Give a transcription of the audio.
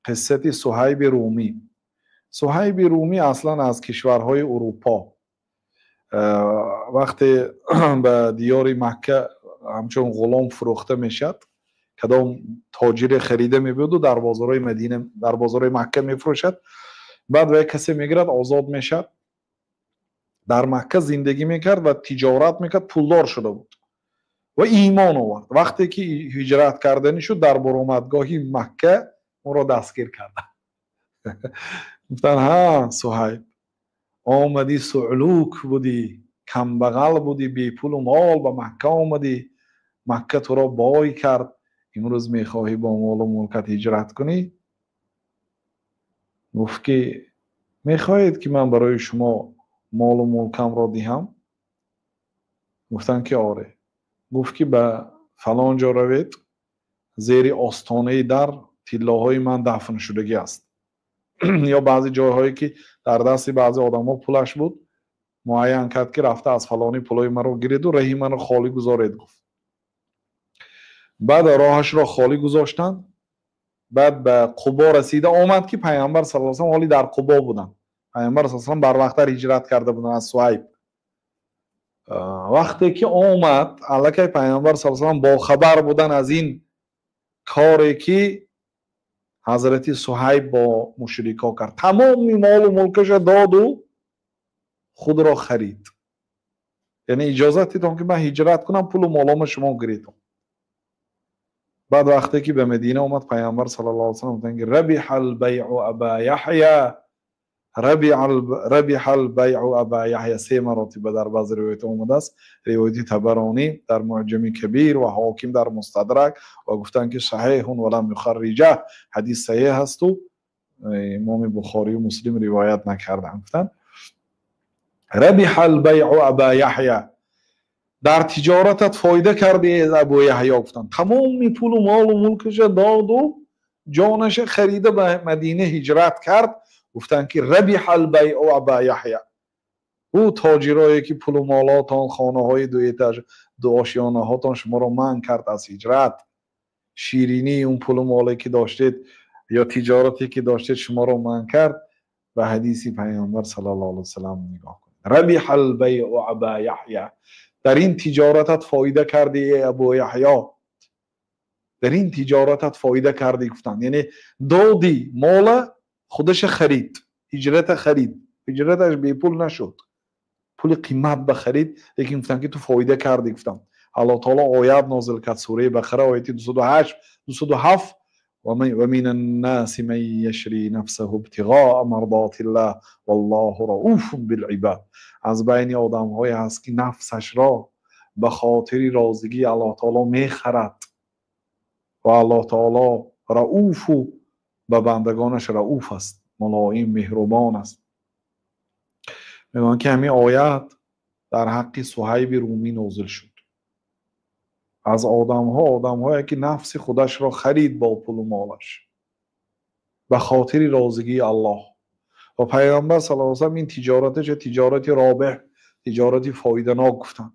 Қиссати Суҳайби Румӣ. Суҳайби Румӣ аслан аз кишварҳои Урупо, вақте ба диёри Макка ҳамчун ғулом фурӯхта мешавад, кадом тоҷире харида мебиёду дар бозорҳои Мадина, дар бозорҳои Макка мефурӯшад. Баъд вай касе мегирад, озод мешавад. Дар Макка зиндагӣ мекард ва тиҷорат мекард, пулдор шуда буд ва имон овард. Вақте ки ҳиҷрат карданӣ шуд, дар буромадгоҳи Макка ӯро дастгир карданд. Гуфтанд: «Ҳа, Суҳайб, омадӣ, суълук будӣ, камбағал будӣ, бепулу мол ба Макка омадӣ, Макка туро бой кард, имрӯз мехоҳӣ бо молу мулкат ҳиҷрат кунӣ?» Гуфт ки: «Мехоҳед, ки ман барои шумо молу мулкамро диҳам?» Гуфтанд ки оре. Гуфт ки: «Ба фалон ҷо равед, зери остонаи дар тиллоҳои ман дафн шудагӣ аст». Ё баъзе ҷойҳое ки дар дасти баъзе одамҳо пулаш буд, муайян кард ки рафта аз фалонӣ пулои маро гиреду раҳи маро холӣ гузоред, гуфт. Баъд роҳашро холӣ гузоштанд. Баъд ба Қубо расида омад ки Пайғамбар саллаллоҳу алайҳи васаллам ҳоли дар Қубо буданд. Пайғамбар саллаллоҳу алайҳи васаллам барвақттар ҳиҷрат карда буданд аз Суҳайб. Вақте ки омад, аллакай Пайғамбар саллаллоҳу алайҳи васаллам бохабар буданд аз ин коре ки ҳазрати Суҳайб бо мушрикҳо кард. Тамоми молу мулкаша доду худро харид, яъне иҷозат дидон ки ман ҳиҷрат кунам, пулу молома шумо гиред. Баъд вақте ки ба Мадина омад, Пайғамбар саллаллоҳу алайҳи васаллам гуфтанд ки: «ربح البيع أبا يحيى، ربح البيع أبا يحيى». Се маротиба дар баъзе ривоятҳо омадааст. Ривояти Табаронӣ дар Муъҷами Кабир ва Ҳоким дар Мустадрак ва гуфтанд ки صحيح ولم يخرجاه, ҳадис саҳеҳ ҳасту имоми Бухорию Муслим ривоят накарданд. Гуфтанд: «ربح البيع أبا يحيى», дар тиҷоратат фоида кардӣ, Абу Яҳё, гуфтанд. Тамоми пулу молу мулкаша доду ҷонаша харида ба Мадина ҳиҷрат кард. Гуфтанд ки: «ربح البيع أبا يحيى». Ӯ тоҷирое ки пулу молотон, хонаҳои дуэтаж, дуошёнаҳотон шуморо манъ кард аз ҳиҷрат, ширинии он пулу моле ки доштед ё тиҷорате ки доштед шуморо манъ кард, ба ҳадиси Пайғамбар саллаллоҳу алайҳи васаллам нигоҳ кунед: «ربح البيع أبا يحيى», дар ин тиҷоратат фоида кардӣ, э Абу Яҳё, дар ин тиҷоратат фоида кардӣ, гуфтанд. Яъне доди мола, худаша харид, ҳиҷрата харид, ҳиҷраташ бепул нашуд, пули қимат ба харид, лекин гуфтанд ки ту фоида кардӣ, гуфтанд. Аллоҳ таоло оят нозил кард, сураи Бақара, ояти 208, 207: ومن الناس من يشري نفسه ابتغاء مرضات الله والله رؤوف بالعباد. Аз байни одамҳое ҳаст ки нафсашро ба хотири розигии Аллоҳ таоло мехарад ва Аллоҳ таоло рауфу, ба бандагонаш рауф аст, мулоим, меҳрубон аст. Мегӯянд ки ҳамин оят дар ҳаққи Суҳайби Румӣ нозил шуд. Аз одамҳо одамҳое ки нафси худашро харид бо пулу молаш ба хотири розигии Аллоҳ ва Пайғамбар саллаллоҳу алайҳи васаллам ин тиҷораташа тиҷорати робеҳ, тиҷорати фоиданок гуфтанд.